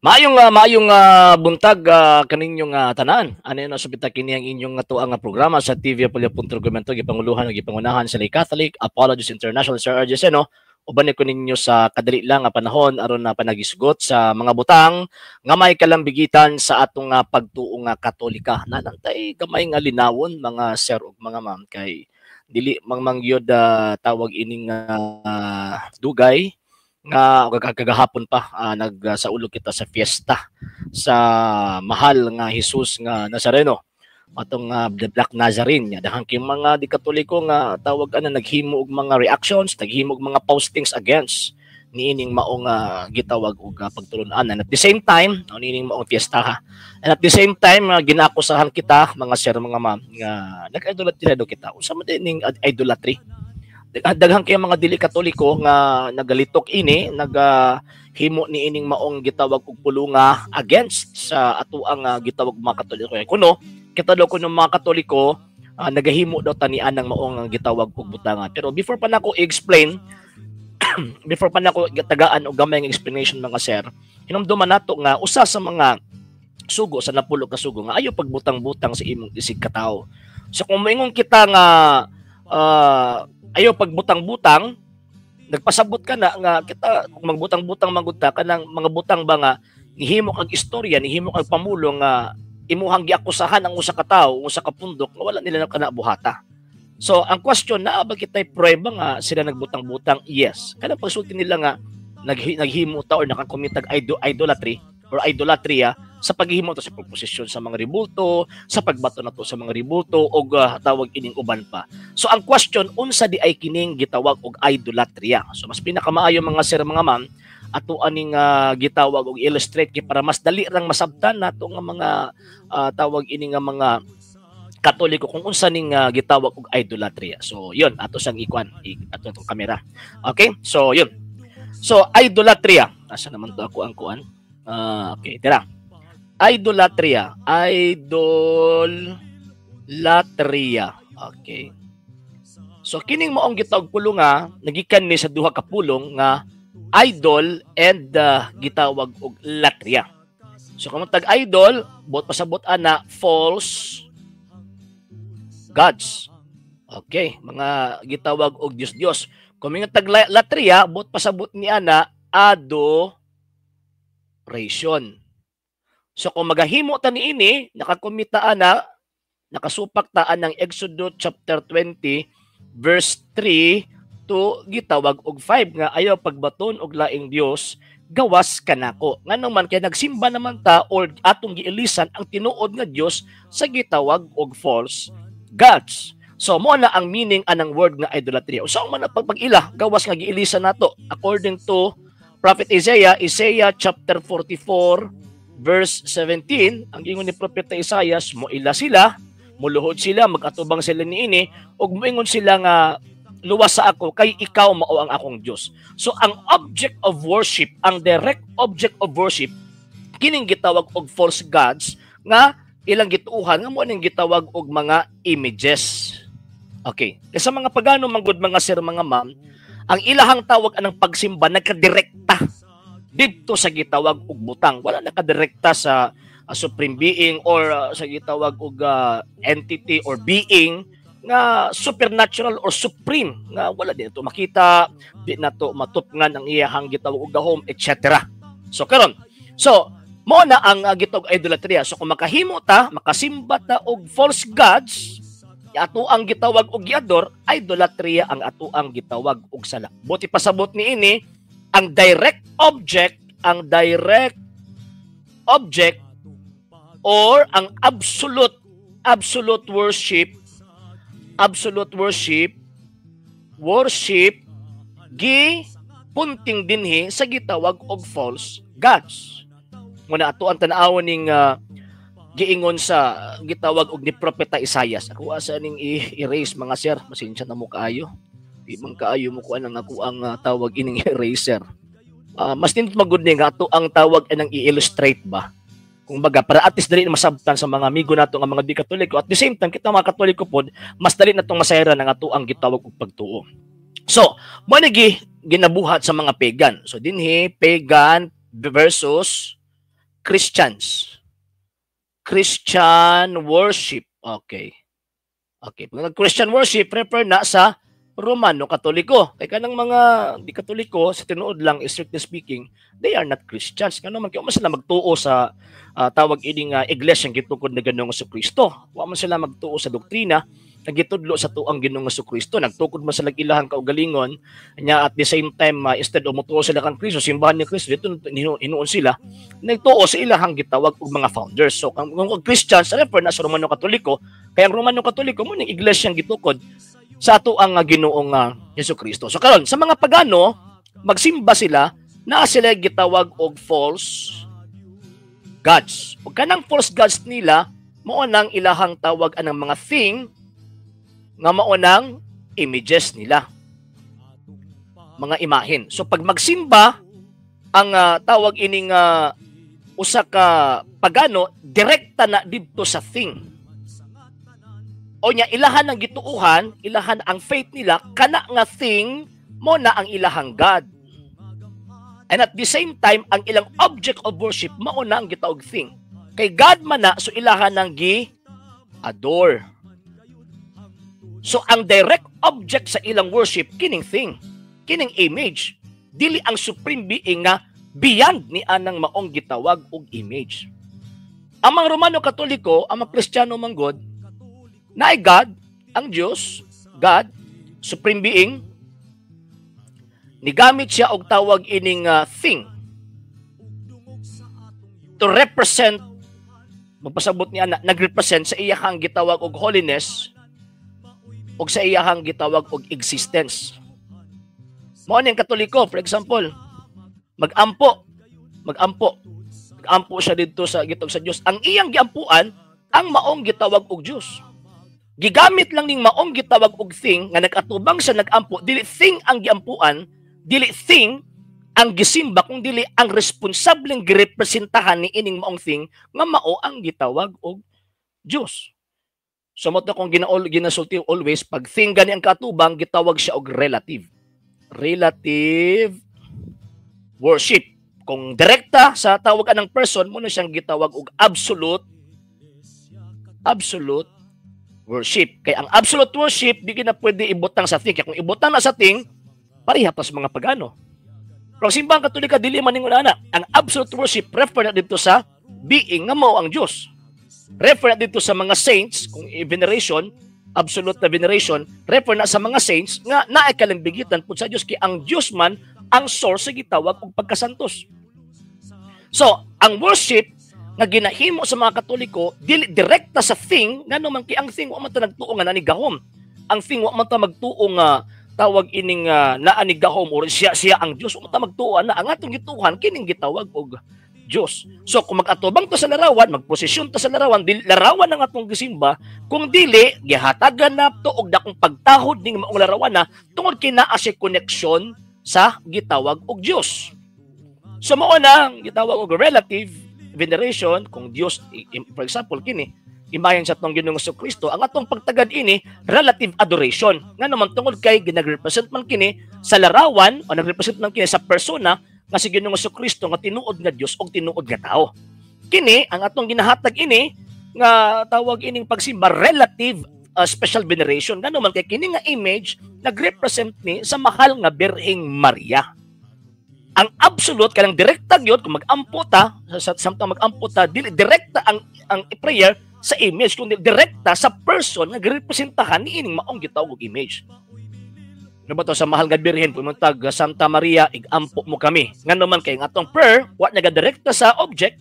Maayong buntag kaninyong tanan. Ano yun sa pita kini ang inyong atuang nga programa sa TV Apollo Punto Argumento, gipanguluhan ug gipangunahan sa Lay Catholic Apologists International, Sir RJ Seno. Uban ko ninyo sa kadali lang nga panahon aron na panagisgot sa mga butang nga may kalambigitan sa atong pagtuo nga Katolika. Nanantay gamay nga linawon, mga sir ug mga ma'am, kay dili mang mangyod tawag ining dugay nga kagahapon pa nagsaulog kita sa fiesta sa mahal nga Jesus nga Nazareno, atong the Black Nazarene. Daghan kay mga di Katoliko nga tawag ana naghimo og mga reactions, naghimo og mga postings against niining maong gitawag og pagtulun-an, and at the same time niining maong fiesta ha, and at the same time ginaakusahan kita, mga sir, mga ma'am, nga nag-idolatry daw kita. Unsa man ning idolatry? Daghan kay mga dili Katoliko nga nagalitok ini, nagahimo ni ining maong gitawag og pulunga against sa atuang gitawag mga Katoliko. Kuno kita daw kuno mga Katoliko nagahimo daw tanian ng maong gitawag og butanga. Pero before pa nako i-explain, before pa nako tagaan og gamay nga explanation, mga sir, hinumduman nato nga usa sa mga sugo sa napulo ka sugo nga ayaw pagbutang-butang sa imong isig katawo. So kung moingon kita nga ayaw pagbutang-butang, nagpasabot ka na nga kita kung magbutang-butang magud ta, kanang mga butang ba nga nihimo kag istorya, nihimo kag pamulo nga imuhang giakusahan ang usa ka tawo, usa ka pundok nga wala nila kana buhata. So ang question, naa ba kitay pruweba nga sila nagbutang-butang? Yes. Kanang pagsulti nila nga naghimo ta or nakakommit og idolatry or idolatria sa paghihimo to sa pagposisyon sa mga ribulto, sa pagbato na to sa mga ribulto og tawag ining uban pa. So ang question, unsa di ay kining gitawag og idolatria? So mas pinakamaayo, mga sir, mga ma'am, ato aning gitawag og illustrate kay para mas dali rang masabtan nato nga mga tawag ini nga mga Katoliko kung unsa ning gitawag og idolatria. So yun, ato sang ikuan, ato itong kamera. Okay? So yun. So idolatria. Asa naman to ako ang kuan? Okay, tira. Idolatria. Idolatria. Okay. So kining maong gitawag pulunga nagikan ni sa duha ka pulong nga idol and gitawag og latria. So kung tag idol, bot pasabot ana false gods. Okay, mga gitawag og Dios-Dios. Kung mga tag latria, bot pasabot ni ana adoration. So kung magahimo ta niini, nakakomita ana, nakasupak ta anang Exodus chapter 20 verse 3 to gitawag og 5 nga ayaw pagbaton og laing Dios gawas kanako. Nganong man kay nagsimba naman ta or atong giilisan ang tinuod nga Dios sa gitawag og false gods. So mo na ang meaning anang word nga idolatry. Usa man ang pagpag-ila gawas nga giilisan nato according to Prophet Isaiah, Isaiah chapter 44 verse 17, ang ingon ni Propeta Isaiah, moila sila, muluhod sila, magatubang sila niini ug moingon sila nga luwas sa ako kay ikaw mao ang akong Dios. So ang object of worship, ang direct object of worship kining gitawag og false gods nga ilang gituuhan nga mo ning gitawag og mga images. Okay. Kasi sa mga pagano manggod, mga sir, mga ma'am, ang ilahang tawag anang pagsimba nagkadirekta didto sa gitawag og butang. Wala nakadirekta sa supreme being or sa gitawag og entity or being nga supernatural or supreme nga wala din to makita, di na to matupngan ang iyahang gitawag og gahom, etc. So karon, so mo na ang gitawag idolatria. So kung makahimo ta, makasimba ta og false gods, ato ang gitawag og giador, idolatria ang ato ang gitawag og sala. Buti pasabot niini, ang direct object or ang absolute worship, absolute worship gi punting dinhi sa gitawag og false gods. Muna ato ang tan-awon ning giingon sa gitawag og ni Propeta Isaias. Ako asa ning i-erase, mga sir, pasensya na mo kaayo. Di man kaayo mo kuan ang ako ang tawag ining eraser. Mas nindot magud ni nga ato ang tawag anang i-illustrate ba. Kung baga para at least dali na masabtan sa mga amigo nato nga mga di Katoliko, at the same time kita mga Katoliko pod mas dali na tong masayran ang ato ang gitawag og pagtuo. So, mo ni ginabuhat sa mga pagan. So dinhi pagan versus Christians. Christian worship. Okay. Okay. Pag Christian worship, refer na sa Romano Katoliko. Kay kanang mga di Katoliko, sa tinuod lang, strictly speaking, they are not Christians. Ngano man kay man sila magtuo sa tawag ining iglesia gitukod na Ginoong Kristo. Wa man sila magtuo sa doktrina nga gitudlo sa tuang Ginoong Kristo. Nagtukod man sila ilahang kaugalingon nya. At the same time, instead of motuo sila kang Kristo, simbahan ni Kristo dito hinuon sila nagtuo sa ilahang gitawag og mga founders. So kung Christians, refer na sa Romano Katoliko, kay ang Romano Katoliko mo ning iglesia gitukod sa ato ang Ginoong Hesus Kristo. So karon, sa mga pagano, magsimba sila, naa sila gitawag og false gods. Ug kanang false gods nila mao nang ilahang tawag anang mga thing nga mao nang images nila. Mga imahen. So pag magsimba ang tawag ining usa ka pagano, direkta na didto sa thing. O nya ilahan ang gituuhan, ilahan ang faith nila kana nga thing mo na ang ilahang God. And at the same time, ang ilang object of worship mao na ang gitawag thing. Kay God man na, so ilahan ang gi adore. So ang direct object sa ilang worship kining thing, kining image, dili ang supreme being nga beyond ni anang maong gitawag og image. Ang mga Romano Katoliko, ang mga Kristiyano manggod, naay God, ang Diyos, God, supreme being, nigamit siya og tawag ining thing to represent, magpasabot niya na nagrepresent sa iyahang gitawag og holiness og sa iyahang gitawag og existence. Mao ni ang Katoliko. For example, magampo siya didto sa gitawag sa Dios. Ang iyang giampuan ang maong gitawag og Dios. Gigamit lang ning maong gitawag og thing nga nag-atubang sa nagampo, dili thing ang giampuan, dili thing ang gisimba, kung dili ang responsableng girepresentahan ni ining maong thing nga mao ang gitawag og Dios. So mo kung ginaol ginasulti always, pag thing gani ang katubang, gitawag siya og relative. Relative worship. Kung direkta sa tawag anang person mo na siyang gitawag og absolute worship. Kay ang absolute worship di na pwede ibutang sa thing. Kaya kung ibutang na sa thing, pareha pa sa mga pagano. Pero ang Simbahang Katolika dili man ningon ana. Ang absolute worship refer na dito sa being nga mao ang Dios. Refer na dito sa mga saints, kung veneration, absolute na veneration, refer na sa mga saints nga naay kalambigitan pud sa Dios, kay ang Dios man ang source sa gitawag og pagkasantos. So, ang worship nga ginahimo sa mga Katoliko dili direkta sa thing, ngano man kay ang thing wa man ta nagtuo nga nani gahom. Ang thing wa man ta magtuo nga tawag ining naa ni gahom or siya siya ang Dios. Wa man ta magtuo na ang atong gituohan kining gitawag og Dios. So kung mag-atubang ta sa larawan, magposisyon ta sa larawan, dili larawan ang atong gisimba, kung dili gihatagan nato og dakong pagtahod ning maong larawan na tungod kay naa siya koneksyon sa gitawag og Dios. So mao na ang gitawag og relative veneration. Kung Dios, for example, kini imahen sa atong Ginoong Kristo, ang atong pagtagad ini relative adoration, ngano man tungod kay ginagrepresent man kini sa larawan o nagrepresent man kini sa persona nga si Ginoong Kristo nga tinuod nga Dios og tinuod nga tao. Kini ang atong ginahatag ini nga tawag ining pagsimba, relative special veneration, ngano man kay kini nga image nagrepresent ni sa mahal nga Birheng Maria. Ang absolute kanang direkta gyud, kung mag-ampo ta sa samtang mag-ampo ta, dili direkta ang prayer sa image, kundi direkta sa person nga girepresentahan ni ining maong gitawag og image. Ano ba to sa mahal nga Birhen, pumuntag Santa Maria, igampo mo kami. Ngano man kay ang atong prayer wa nagadirekta sa object,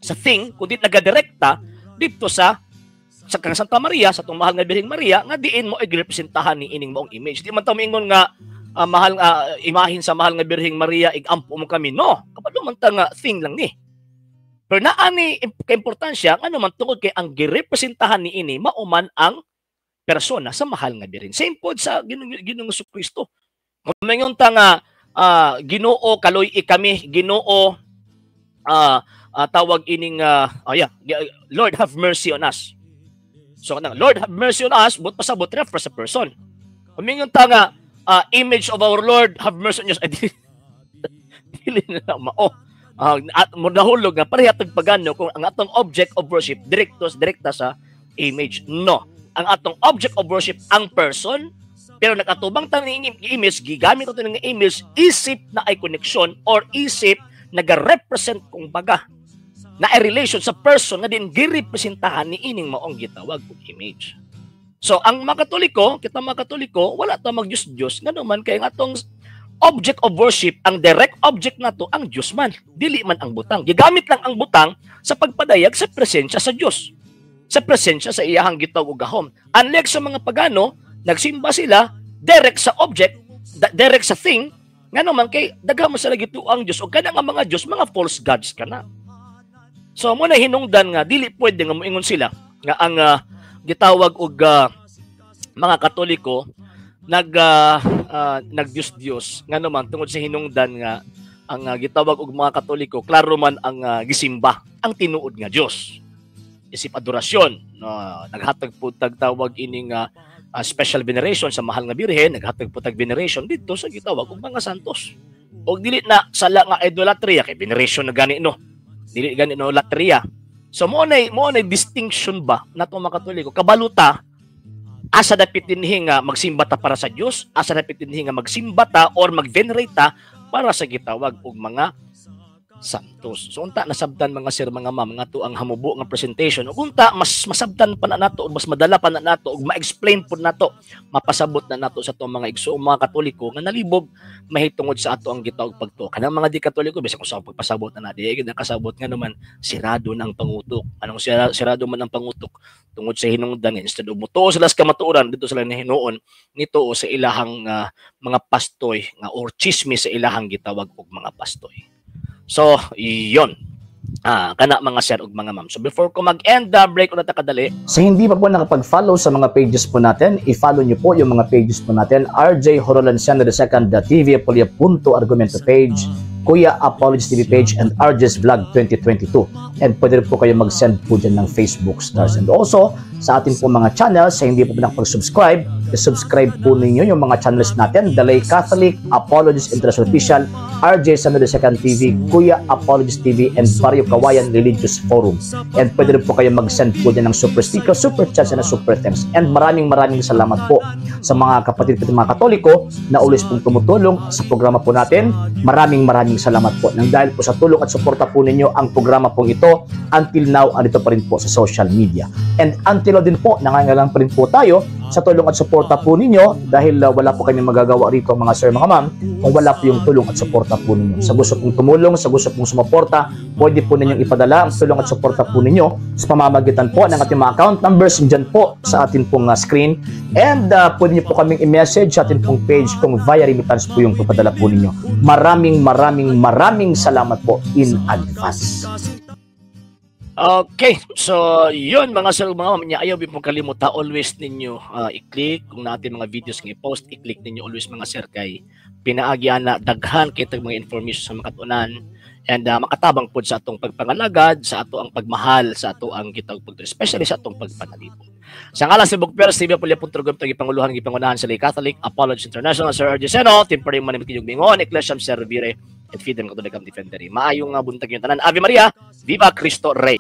sa thing, kundi nagadirekta dito sa kang Santa Maria, sa atong mahal nga Birheng Maria, nga diin mo igirepresentahan ni ining maong image. Di man ta moingon nga mahal imahin sa mahal nga Birheng Maria, igampo mo kami. No, kabalo man ta nga thing lang ni. Pero naa ni kaimportansya, ngano man tungod kay ang girepresentahan ni ini mao man ang persona sa mahal nga Birhen. Same pod sa Ginoong Kristo. Kung maingon ta nga Ginoo kaloy kami, Ginoo tawag ining oh yeah, Lord have mercy on us. So kanang Lord have mercy on us, but pasabot refer sa person. Kung maingon ta nga image of our Lord have mercy on us, ay dili, dili na mao. At mo nahulog nga pareha tag pagano kung ang atong object of worship direkta sa image. No. Ang atong object of worship ang person, pero nakatubang ta ning image, gigamit ato ng image isip na ay connection or isip naga-represent kung baga na ay relation sa person nga din girepresentahan ni ining maong gitawag og image. So ang mga Katoliko, kita mga Katoliko, wala ta mag-Diyos-Diyos ngano man kay ang atong object of worship, ang direct object nato ang Diyos man, dili man ang butang. Gigamit lang ang butang sa pagpadayag sa presensya sa Diyos. Sa presensya sa iyahang gitawag og gahom. Unlike sa mga pagano, nagsimba sila direct sa object, direct sa thing, ngano man kay daghan mo sila gitu ang Diyos o kana nga mga Diyos, mga false gods kana. So mo na hinungdan nga dili pwede nga moingon sila nga ang gitawag og mga Katoliko nag Diyos-Diyos, ngano man tungod sa hinungdan nga ang gitawag og mga Katoliko klaro man ang gisimba ang tinuod nga Dios isip adorasyon, no? Naghatag po tagtawag ining special veneration sa mahal nga Birhen, naghatag po tag veneration didto sa gitawag og mga santos og dili na sala nga idolatria kay veneration na gani, no? Dili gani no latria. So mo na distinction ba nato mga Katoliko? Kabaluta asa dapit dinhi nga magsimba ta para sa Dios, asa dapit dinhi nga magsimba ta or mag-venerate ta para sa gitawag og mga santos. So unta nasabtan, mga sir, mga ma'am, nga to ang hamubo nga presentation. Ug unta mas masabtan pa na nato ug mas madala pa na nato ug ma-explain pud nato, mapasabot na nato sa atong mga igsoong mga Katoliko nga nalibog mahitungod sa ato ang gitawag pagtuo. Kanang mga di Katoliko, bisan kung sa pagpasabot na na, di gid nakasabot nga naman sirado na ang pangutok. Anong sirado man ang pangutok? Tungod sa hinungdan, instead of mutuo sila sa kamatuoran, dito sila nahinuon nituo sa ilahang mga pastoy nga or chismis sa ilahang gitawag og mga pastoy. So, iyon. Kana, mga sir ug mga ma'am. So before ko mag-end the break ulit kadali. Sa hindi pa po nakapag-follow sa mga pages po natin, i-follow niyo po yung mga pages po natin. RJ Horolanciano II, the TV Apolia Punto Argumento page, Kuya Apologies TV page, and RJ's Vlog 2022. And pwede rin po kayo mag-send po dyan ng Facebook stars. And also, sa atin po mga channels, sa hindi po nakapag-subscribe, i-subscribe po ninyo yung mga channels natin, The Lay Catholic, Apologies International Official, RJ Samuel II TV, Kuya Apologies TV, and Barrio Kawayan Religious Forum. And pwede rin po kayo mag-send po dyan ng super sticker, super chats, and super thanks. And maraming maraming salamat po sa mga kapatid po mga Katoliko na always pong tumutulong sa programa po natin. Maraming maraming salamat po. Nang dahil po sa tulong at suporta po ninyo ang programa pong ito, until now, andito pa rin po sa social media. And until now din po, nangangailangan pa rin po tayo sa tulong at suporta po ninyo dahil wala po kami magagawa rito, mga sir, mga ma'am, kung wala po yung tulong at suporta po ninyo. Sa gusto pong tumulong, sa gusto pong sumuporta, pwede po ninyong ipadala ang tulong at suporta po ninyo sa pamamagitan po ng ating mga account numbers dyan po sa atin pong screen. And pwede niyo po kaming i-message sa atin pong page kung via remittance po yung papadala po ninyo. Maraming maraming maraming salamat po in advance. Okay, so yun, mga sir, mga ma'am, niya ayaw pong kalimuta always ninyo i-click kung natin mga videos nga i-post, i-click ninyo always, mga sir, kay pinaagi ana daghan kay tag mga information sa makatunan and makatabang pod sa atong pagpangalagad, sa ato ang pagmahal, sa ato ang gitawag pagtuo, especially sa atong pagpanalipod. Sa ngalan sa Bukper, Stevia Pulia Punto Gumto, gipanguluhan, gipangunahan sa Lay Catholic Apologies International, Sir RJ Seno, Temporary Manimit Kinyong Bingon, Ecclesiam Servire, et Fidem Catholicam Defendere. Maayong buntag yung tanan. Ave Maria, Viva Cristo Rey.